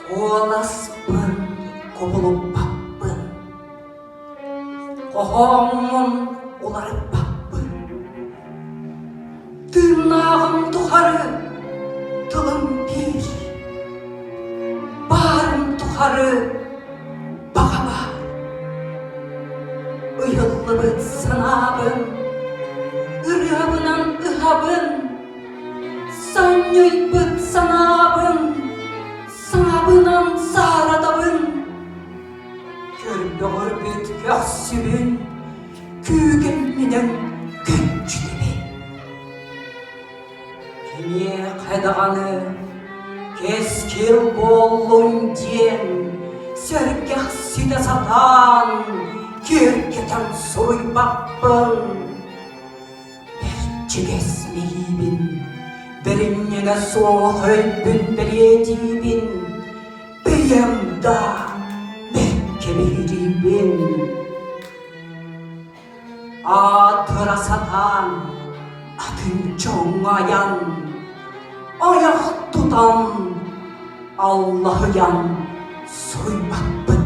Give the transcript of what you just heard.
Куоласпын кубулуппаппын, хоһооммун уларыппаппын. Тыыннааҕым тухары тылым биир, баарым тухары баҕа баар. Ыйыллыбыт санаабын ырыабынан ыһабын, Санньыйбыт санаабын саҥабынан сааратабын, Көрдөҕөрбүт көхсүбүн күүгэмминэн көнчүтэбин. Кимиэхэ даҕаны кэскил буоллун диэн сэргэхситэ сатаан киэргэтэн суруйбаппын. Бэрчигэс мэйиибин, бэринньэҥэ суох өйбүн бэлиэтиибин, бэйэм да бэркэ биһириибин. Аатыра сатаан, атын дьоҥҥо айан, айах тутан, аллаһыйан суруйбаппын.